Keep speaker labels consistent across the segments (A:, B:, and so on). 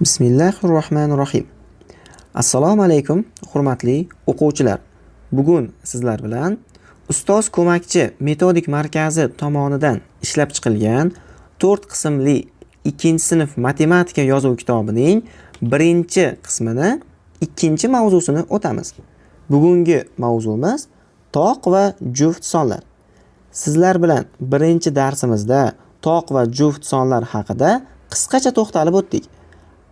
A: Bismillahirrohmanirrohim. Assalomu alaykum, hurmatli o'quvchilar. Bugun sizlar bilan Ustoz ko'makchi metodik markazi tomonidan ishlab chiqilgan 4 qismli 2-sinf matematika yozuv kitobining 1-qismini 2-mavzusini o'tamiz. Bugungi mavzumiz toq va juft sonlar. Sizlar bilan 1-darsimizda toq va juft sonlar haqida qisqacha to'xtalib o'tdik.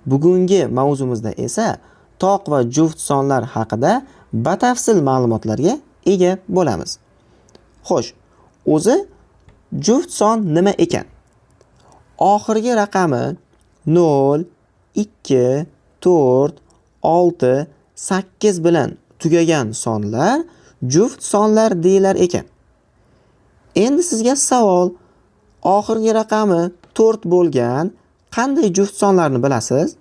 A: Bugungi mavzumizda esa toq va juft sonlar haqida batafsil ma'lumotlarga ega bo'lamiz. Xo'sh, o'zi juft son nima ekan? Oxirgi raqami 0, 2, 4, 6, 8 bilan tugagan sonlar juft sonlar deyilar ekan. Endi sizga savol: oxirgi raqami 4 bo'lgan qanday juft sonlarni bilasiz?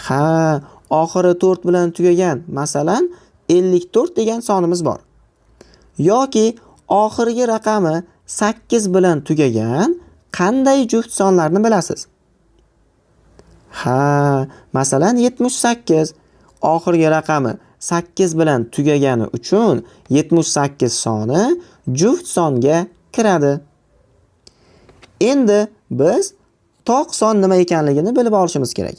A: Ha, oxiri 4 bilan tugagan, masalan, 54 degan sonimiz bor. Yoki oxirgi raqami 8 bilan tugagan qanday juft sonlarni bilasiz? Ha, masalan, 78. Oxirgi raqami 8 bilan tugagani uchun 78 soni juft songa kiradi. Endi biz toq son nima ekanligini bilib olishimiz kerak.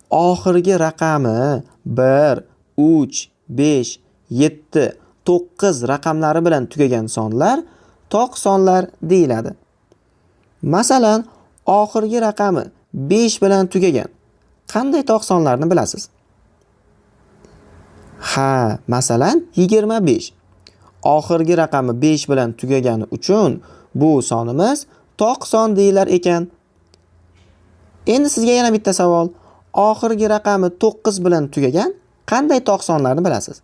A: Oxirgi raqami 1, 3, 5, 7, 9 raqamlari bilan tugagan sonlar toq sonlar deyiladi. Masalan, oxirgi raqami 5 bilan tugagan qanday toq sonlarni bilasiz? Ha, masalan, 25. Oxirgi raqami 5 bilan tugagani uchun bu sonimiz toq son deyilar ekan. Endi sizga yana bitta savol. Oxirgi raqami 9 bilan tugagan qanday toq sonlarni bilasiz?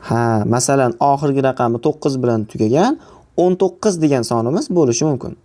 A: Ha, masalan, oxirgi raqami 9 bilan tugagan 19 degan sonimiz bo'lishi mumkin.